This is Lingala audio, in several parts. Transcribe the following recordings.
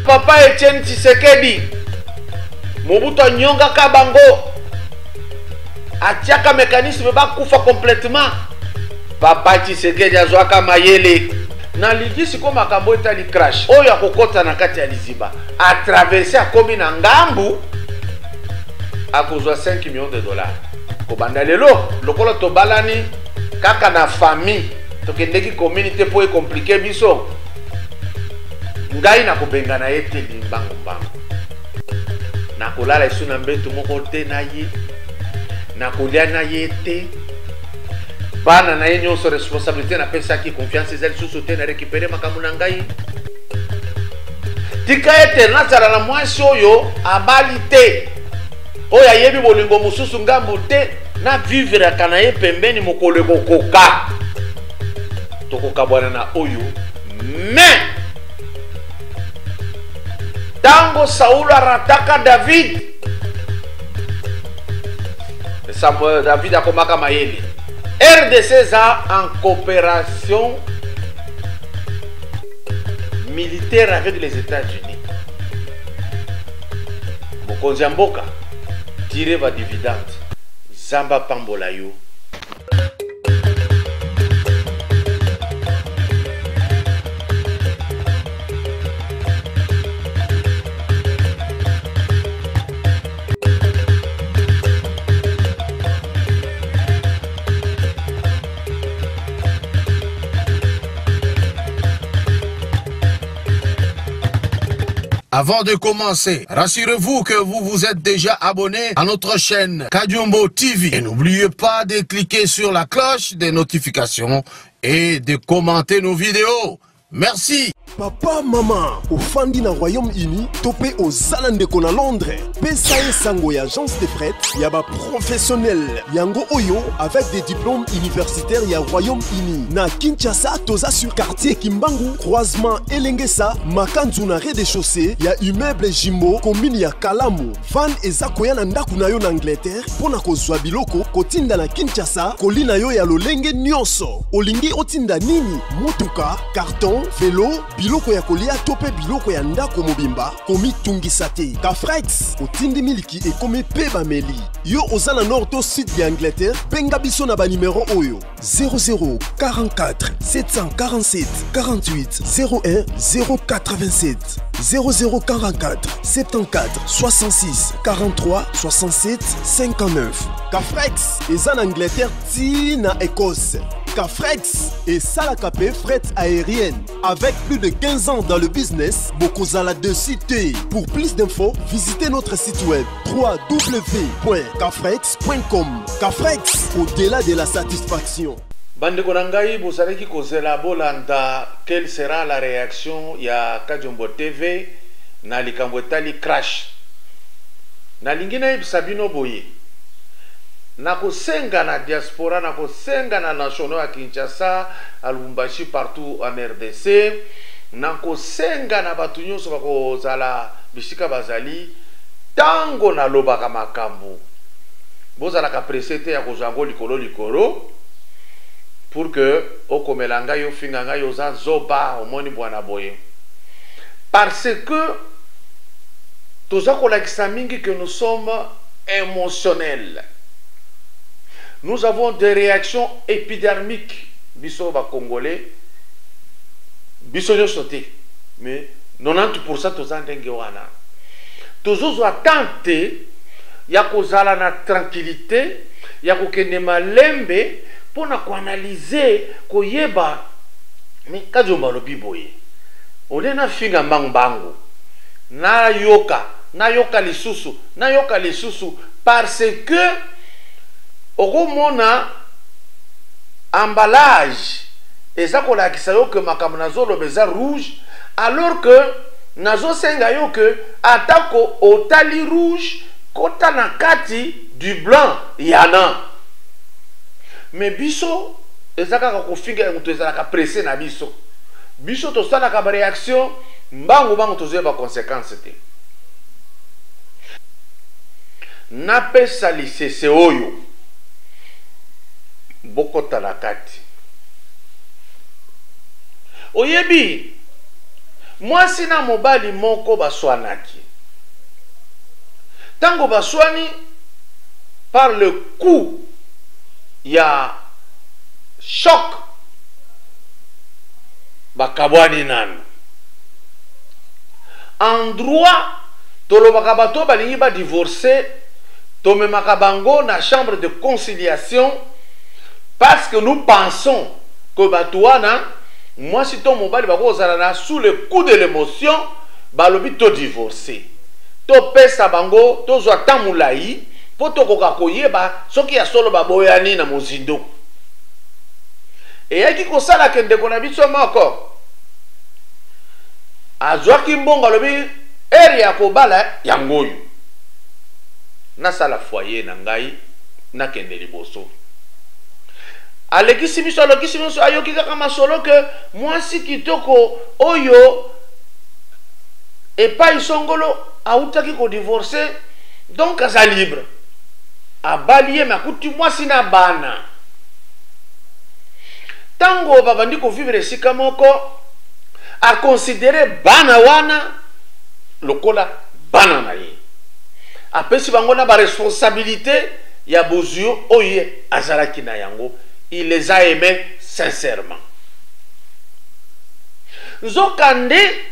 Papa Etienne Tshisekedi. Mobutu anyongaka bango, atiaka mécanisme bakufa complètement. Papa Tshisekedi azwaka mayele. Nalingi sikoyo makambo etali crash oyo akokɔta na kati ya liziba, atraverse, akomi na ngambu, akozwa 5 millions de dollars. Kobanda lelo, lokola tobalani kaka na famille, tokendeki commune te mpo ecompliquer biso, ngai nakobengana ye te limbangu-mbangu. Nakolala esu na mbeto moko te na ye, nakolia na ye te. Bana na ye nyonso, responsabilité napesaki confiance eza lisusu te. Na récupérer makambo na ngai. Tika ete nazala na mwasi oyo abali te, oyo ayebi bolingo mosusu ngambu te, na vivraka na ye pembeni. Mokolo ekokoka, tokokabwana na oyo. Mais ntango Saulo arataka David, Samuel, David akomaka mayele. RDC eza en coopération militaire avec les États-Unis. Mokonzi ya mboka, tire ba dividende. Zamba pambola yo. Avant de commencer, rassurez-vous que vous vous êtes déjà abonné à notre chaîne Kadiombo TV. Et n'oubliez pas de cliquer sur la cloche des notifications et de commenter nos vidéos. Merci. Papa, mama, ofandi na Royaume-Uni to mpe oza na ndeko na Londres, pesa ye sango ya agence de fret ya baprofessionnel yango oyo avec des diplômes universitaires ya Royaume-Uni. Na Kinshasa, toza sur quartier Kimbangu, croisement Elengesa Makanzu, na rez-de-chaussée ya immeuble Jimbo, commune ya Kalamu. Van eza koya na ndako na yo na Angleterre mpo na kozwa biloko kotinda na Kinshasa. Koli na yo ya lolenge nyonso, olingi otinda nini, motuka, carton, velo, biloko ya kolia to mpe biloko ya ndako mobimba, komitungisa te. Cafrex otindi miliki, ekomi mpe bameli yo. Oza na nord to sud ya Angleterre, benga biso na banimero oyo: 00 44 747 48 01 087, 0044 74 66 43 67 59. Cafrex eza na Angleterre ti na Écosse. Cafrex esalaka mpe fret aérienne. Avec plus de 15 ans dans le business, bokozala dessus te. Pour plus d'infos, visitez notre site web www.cafrex.com. Cafrex, au-delà de la satisfaction. Bandeko na ngai, bozalaki kozela bolanda quelle sera la réaction ya Kadiombo TV na likambo etali crash. Nalingi nayebisa bino boye: nakosenga na diaspora, nakosenga na nationaux ya Kinshasa, à Lubumbashi, partout en RDC, nakosenga na bato nyonso bakozala bisika bazali, ntango nalobaka makambo, bozalaka pressé te ya kozwa yango likolo likolo pour que okomela ngai, ofinga ngai, oza zoba, omoni bwana boye, parce que toza kolakisa mingi que nous sommes émotionnels, nous avons des réactions épidermiques. Biso bacongolais, biso nyonso te, mais 90 toza ndenge wana. Tozozwa temps te ya kozala na tranquillité, ya kokende malembe mpo na koanalyser, koyeba. Mais Kadiombo alobi boye, olie nafinga mbangu-mbangu, nayoka, nayoka lisusu, nayoka lisusu, parce que okomona emballage eza kolakisa yo ke makambo nazoloba eza rouge, alors que nazosenga yo ke atako otali rouge, kota na kati du blanc yana. Mais biso eza kaka kofinga ya moto, ezalaka pressé na biso. Biso tosalaka baréaction mbangu mbangu, tozoyeba conséquence te. Napesa lisese oyo, bokota na kati. Oyebi, Mwasi na mobali moko baswanaki. Ntango baswani, par le coup ya choc, bakabwani nanu. En droit, tolobaka bato oyo balingi ba divorcer, tomemaka bango na chambre de conciliation parce que nous pensons que bato wana mwasi to mobali bakozala na sous le coup de l'émotion, balobi to divorcer, topesa bango tozwa temps molai mpo tokoka koyeba soki ya solo baboyani na mozindo. Eyaki kosala ke ndeko na biso moko azwaki mbongo, alobi ere ya kobala yango oyo, nasala foyer na ngai, nakende liboso. Alekisi biso, alokisi biso, ayoki kaka masolo ke mwasi kitoko oyo epai songolo autaki kodivorce, donc aza libre. Abali ye, me akuti mwasi na bana. Ntango babandi kovivre esika moko, akonsidere bana wana lokola bana na ye, apesi bango na baresponsabilité ya bozwi oyo ye azalaki na yango. Il les a aimés sincèrement. Nzokande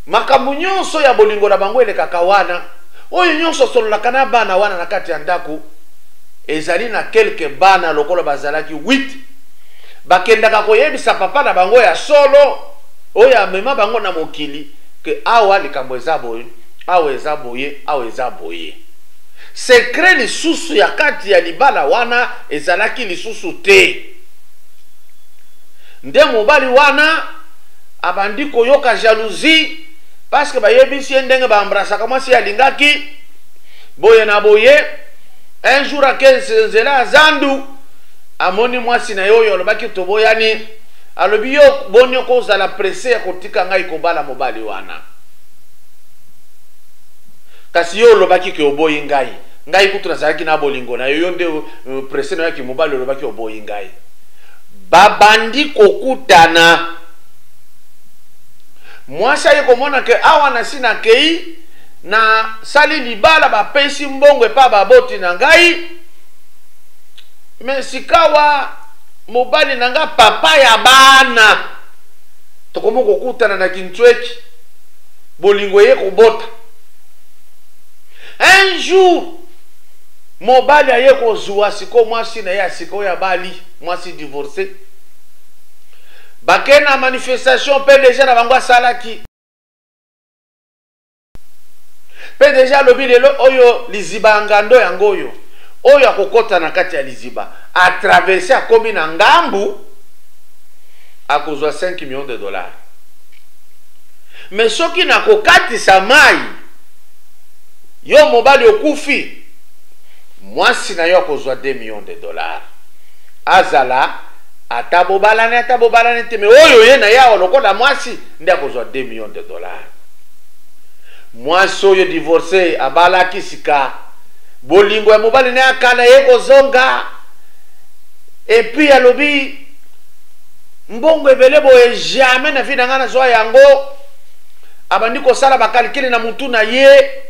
makambo nyonso ya bolingo na bango elekaka wana, oyo nyonso asololaka na bana wana na kati ya ndako, ezali na kelke bana lokola bazalaki 8, bakendaka koyebisa papa na bango ya solo oyo amema bango na mokili ke awa likambo eza boye, awa eza boye, awa eza boye. Secret lisusu ya kati ya libala wana ezalaki lisusu te. Nde mobali wana abandi koyoka jalousie parce que bayebisi ye ndenge baembrasaka mwasi alingaki boye na boye. Un jour ake nzela ya zandu, amoni mwasi na ye oyo alobaki toboyani, alobi yo boni okozala presse ya kotika ngai kobala mobali wana, kasi yo olobaki ke oboyi ngai, ngai kutu nazalaki na bolingo na yo, yo nde presse na yo yaki mobali olobaki oboyi ngai. Babandi kokutana, mwasi aye komona ke awa nasi nakei nasali libala, bapesi mbongo epa baboti na ngai, me sikawa mobali na nga papa ya bana, tokomi kokutana na kintsweki, bolingo eye kobota. Un jour mobali aye kozwa sikoyo mwasi na ye ya sika oyo abali, mwasi divorce, bake na manifestation mpe deja na bango asalaki mpe deja alobi lelo oyo liziba ya ngando yango oyo, oyo akokɔta na kati ya liziba atraverse akomi na ngambu akozwa 5 millions de dollars, mais soki nakokatisa mai yo mobali okufi, mwasi na yo akozwa 2 millions de dollars. Azala ata bobalani ata bobalani te, me oyo ye na ye awa lokola mwasi nde akozwa 2 millions de dollars. Mwasi oyo divorce abalaki sika, bolingo ya mobali na ye akala ye kozonga, epuis alobi mbongo ebele boye jamais na vie na ngai nazwa yango. Abandi kosala bakalikile na mutu na ye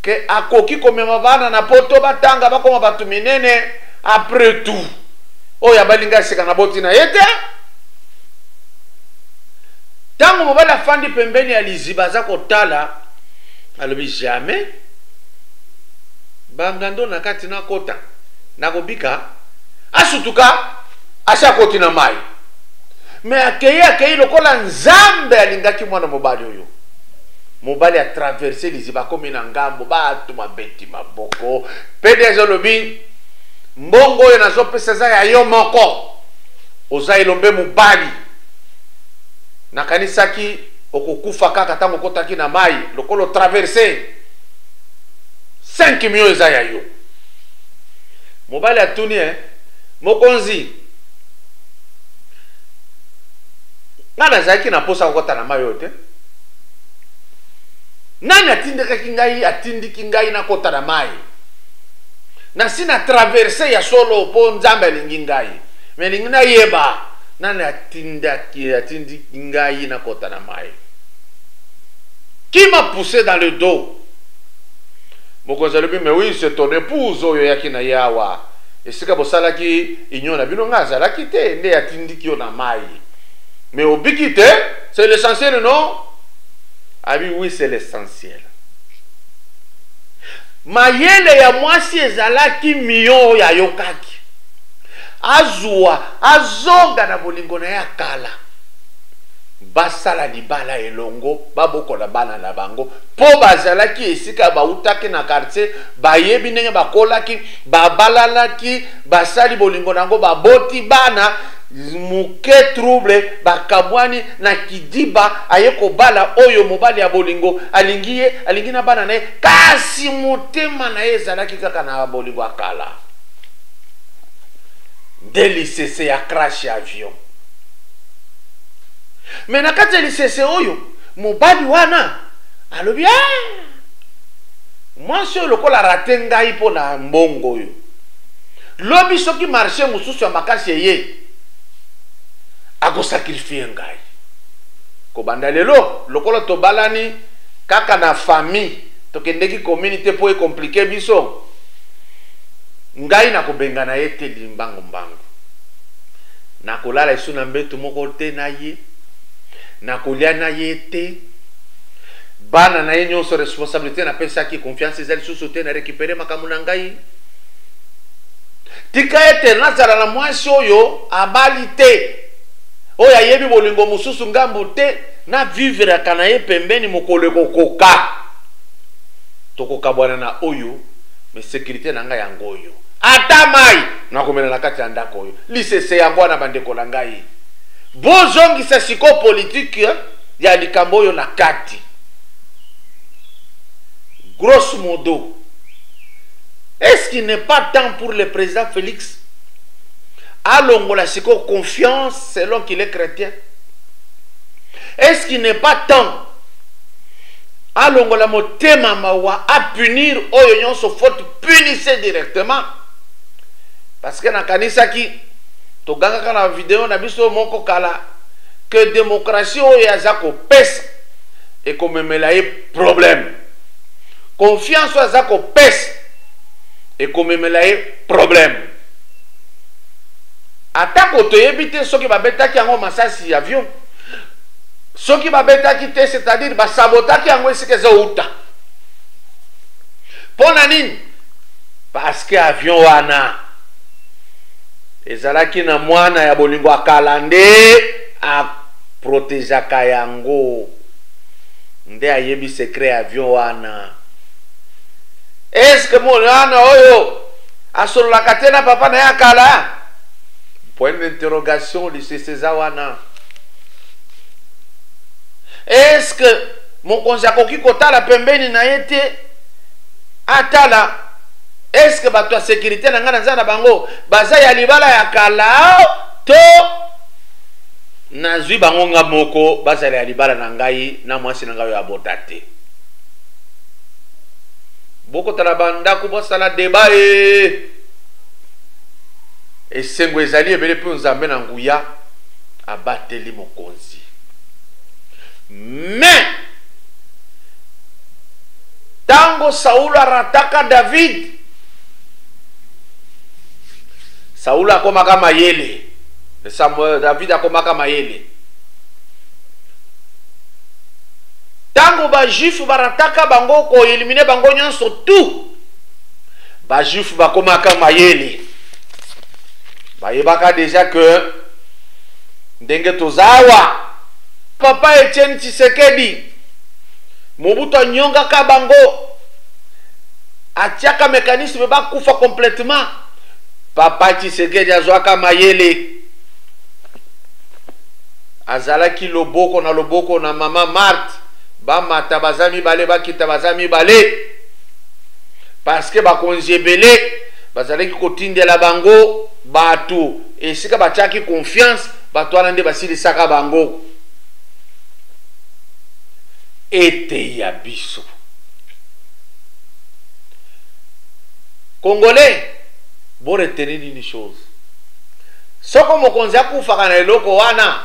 ke akoki komema bana na poto batanga bakoma bato minene. Après tout oyo abali ngai sika na boti na ye te. Ntango mobali afandi pembeni ya liziba aza kotala, alobi jamais bangando na kati nakota nakobika. Asutuka asi akoti na mai, me akei akei lokola Nzambe alingaki mwana mobali oyo. Mobali atraverse liziba akomi na ngambo, bato babeti maboko. PDG alobi mbongo oyo nazopesa eza ya yo moko, oza elombe mobali, nakanisaki okokufa kaka ntango okotaki na mai, lokola otraverse 5 millions eza ya yo. Mobali atuni mokonzi, ngai nazalaki na mposa kokota na mai oyo te, nani atindikaki ngai, atindiki ngai nakota na mai? Nasi na traverse ya solo mpo Nzambe alingi ngai, me alingi nayeba nani atindaki, atindiki ngai nakota na mai. Qui m'a poussé dans le dos? Mokonzi alobi, mais oui, c'est ton épouse oyo oyaki na ye awa. Esika bosalaki union na bino, nga azalaki te, nde atindiki yo na mai. Mais obiki te, c'est l'essentiel, non? Abi oui, c'est l'essentiel. Mayele ya mwasi ezalaki miyo oyo ayokaki. Azwa, azonga na bolingo na ye ya kala. Basala libala elongo, babokola bana na bango, mpo bazalaki esika bautaki na quartier, bayebi ndenge bakolaki, babalanaki, basali bolingo na yango, baboti bana, moke trouble, bakabwani na kidiba, aye kobala oyo mobali ya bolingo, alingi ye, alingi na bana na ye, kasi motema na ye ezalaki kaka na bolingo ya kala. Nde lisese ya crash ya avion. Me na kati ya lisese oyo, mobali wana alobi, ah, mwasi oyo lokola rate ngai mpo na mbongo oyo, lobi soki marché mosusu ya makasi eye, akosakrifie ngai. Kobanda lelo, lokola tobalani kaka na famille, tokendeki commune te mpo ekomplike biso, ngai nakobengana ye te limbangu mbangu. Nakolala lisusu na mbeto moko te na ye, nakolia na ye te, bana na ye nyonso responsabilité napesaki confiance eza lisusu te, na récupérer makambo na ngai. Tika ete nazala na mwasi oyo abali te, oyo ayebi bolingo mosusu ngambo te, na vivraka na ye pembeni mokolo ekokoka. Tokokabwana na oyo, mais sécurité na ngai yango oyo. Ata mai nakomela na kati ya ndako oyo. Lisese yango wana bandeko na ngai. Bozongisa sikoyo politique ya likambo oyo na kati. Grosso modo, est-ce qu'il n'est pas temps pour le président Félix alongola sikoyo confiance selon qu'il est chrétien? Est-ce qu'il n'est pas temps alongola motema mawa a punir oyo nyonso faute, punissez directement? Parce que nakanisaki togangaka na video na biso moko kala que démocratie oyo aza kopesa ekomemela ye problème, confiance oyo aza kopesa ekomemela ye problème. Atako toyebi te soki babetaki yango masasi ya avion, soki babetaki te, c'est-à-dire basabotaki yango esika ezouta. Mpo na nini? Parce que avion wana ezalaki na mwana ya bolingo ya kala nde aprotegeaka yango, nde ayebi secret ya avion wana. Est-ce que mwana oyo asololaka te na papa na ye ya kala? Point d'interrogation, lisese eza wana. Est-ce que mokonzi akoki kotala pembeni na ye te, atala est-ce que bato ya sécurité na ngai naza na bango baza ya libala ya kala to nazwi bango nga moko bazala ya libala na ngai na mwasi na ngai oyo abota te? Bokotala bandako, bosala débat e esengo ezali ebele mpe Nzambe na nguya abateli mokonzi. Mais tango Saulo arataka David, Saulo akomaka mayele, Samuel, David akomaka mayele. Tango ba juif barataka bango koelimine bango nyonso tout, ba juif bakomaka mayele, bayebaka déjà que ndenge tozawa papa Etienne Tshisekedi, Mobutu anyongaka bango, atiaka mécanisme bakufa complètement. Papa Tshisekedi azwaka mayele, azalaki loboko na loboko na mama Marthe, bamata baza mibale, bakita baza mibale, parce que bakonzi ebele bazalaki kotindela bango bato esika batiaki confiance, bato wana nde basilisaka bango. Ete ya biso Congolais, bo retenir une chose: soko mokonzi akufaka na eloko wana,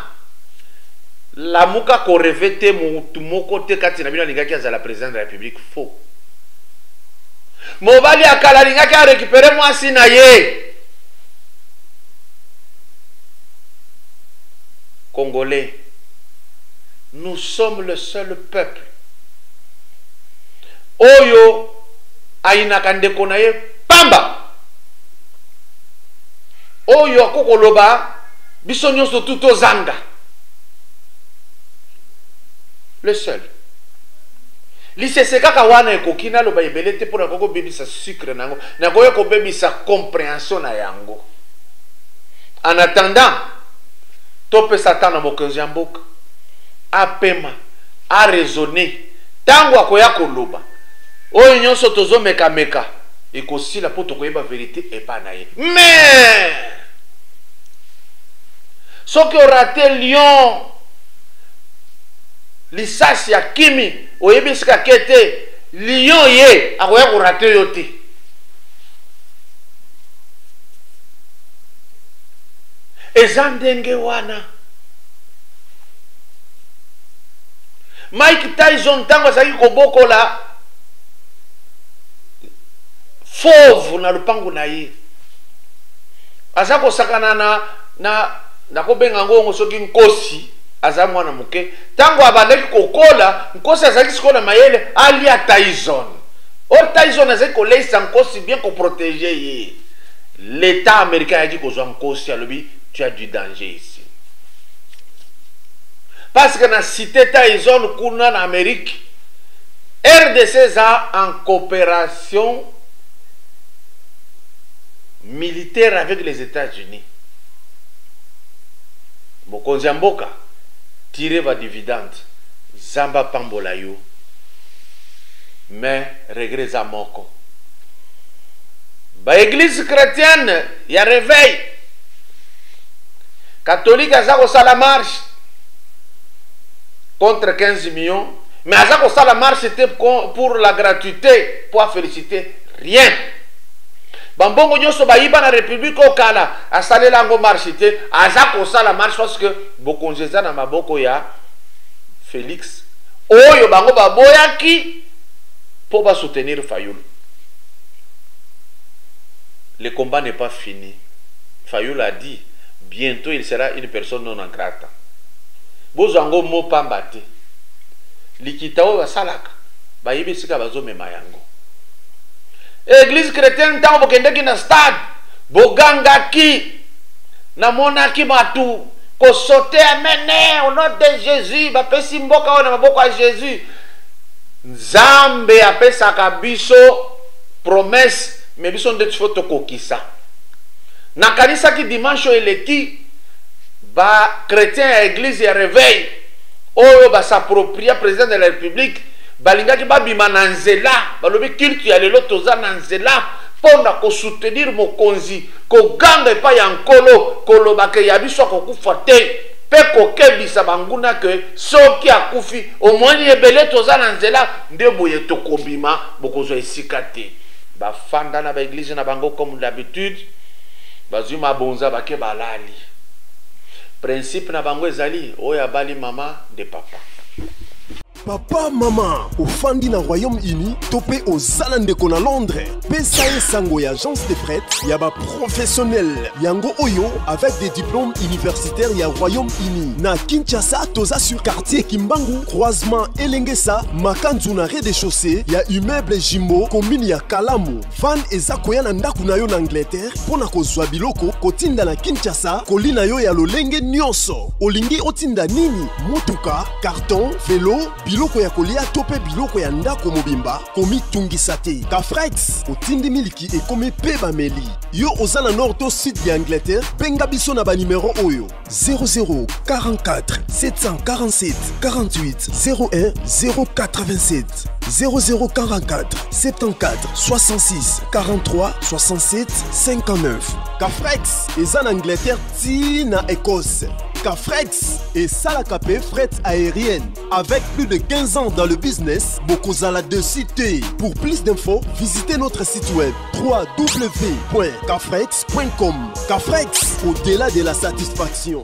Lamuka korêver te, motu moko te kati na bino alingaki azala président de la République. Faux. Mobali ya kala alingaki arécupérer mwasi na ye. Congolais, nous sommes le seul peuple oyo ayinaka ndeko na ye pamba, oyo akokoloba biso nyonso tu tozanga. Le seul lisese kaka wana ekoki naloba ebele te, mpona koki kobebisa sucre na yango, nakoki kobebisa compréhension na yango. En attendant, topesa ata na mokonzi ya mboka apema, araisonner. Ntango akoya koloba, oyo nyonso tozomekameka ekosila, mpo tokoyeba vérité epa na ye. Mais soki orater lion, lisasi ya kimi, oyebi esika ke te, lion ye akoya korater yo te. Eza ndenge wana. Mike Tyson, ntango azalaki kobokola fauve na lopango na ye, aza kosakana na nakobenga yango soki nkosi, aza mwana moke. Ntango abandaki kokola, nkosi azalaki sikoyo na mayele alia Tyson. Or Tyson azalaki koleisa nkosi bien, koprotéger ye. L'État américain ayaki kozwa nkosi, alobi: "Tu as du danger ici." Parce que na cité Tyson kuna na Amérique, RDC eza en coopération militaire avec les États-Unis. Mokonzi ya mboka, tire ba dividende, Nzambe apambola yo. Mais regret eza moko: baéglise chrétienne ya réveil, catholique aza kosala marche contre 15 millions, mais aza kosala marche te pour la gratuité, pour féliciter rien. Bambongo nyonso bayiba na république oyo kala, asalela yango marche te. Aza kosala marche parce que bokonzi eza na maboko ya Félix, oyo bango baboyaki mpo basoutenir Fayulu. Le combat n'est pas fini. Fayulu a dit bientôt il sera une personne non grata. Bozwa yango mo pamba te. Likita oyo basalaka, bayebi esika bazomema yango. Église chrétienne, ntango bokendeki na stade, bogangaki, namonaki bato kosauter: "Amen, au nom de Jésus!" Bapesi mboka oyo na maboko ya Jésus. Nzambe apesaka biso promesse, mais biso nde tifo tokokisa. Nakanisaki dimanche oyo eleki, bachrétien ya église ya réveil oyo bas'approprier président de la République balingaki babima na nzela. Balobi culte ya lelo, toza na nzela mpo na kosoutenir mokonzi, koganga epai ya Nkolo, kolobaka ya biso akokufa te, mpe kokebisa banguna ke soki akufi, omoni ebele toza na nzela nde boye tokobima, bokozwa esika te. Bafanda na baéglise na bango comme d'habitude, bazwi mabonza, bake balali. Principe na bango ezali oyo abali mama nde papa. Papa, mama, ofandi na Royaume-Uni to mpe oza na ndeko na Londres, pesa ye sango ya agence de fret ya baprofessionnel yango oyo avec des diplômes universitaires ya Royaume-Uni. Na Kinshasa, toza sur quartier Kimbangu, croisement Elengesa Makanzu, na rez-de-chaussée ya immeuble Jimbo, commune ya Kalamu. Van eza koya na ndako na yo na Angleterre mpo na kozwa biloko kotinda na Kinshasa. Koli na yo ya lolenge nyonso, olingi otinda nini, motuka, carton, velo, biloko ya kolia to mpe biloko ya ndako mobimba, komitungisa te. Cafrex otindi miliki, ekomi mpe bameli. Yo oza na nord to sud ya Angleterre, benga biso na banimero oyo: 00 44 747 48 01 087, 0044 74 66 43 67 59. Cafrex eza na Angleterre ti na Écosse. Cafrex esalaka mpe fret aérienne. Avec plus de 15 ans dans le business, bokozala déçus te. Pour plus d'infos, visitez notre site web www.cafrex.com. Cafrex, au-delà de la satisfaction.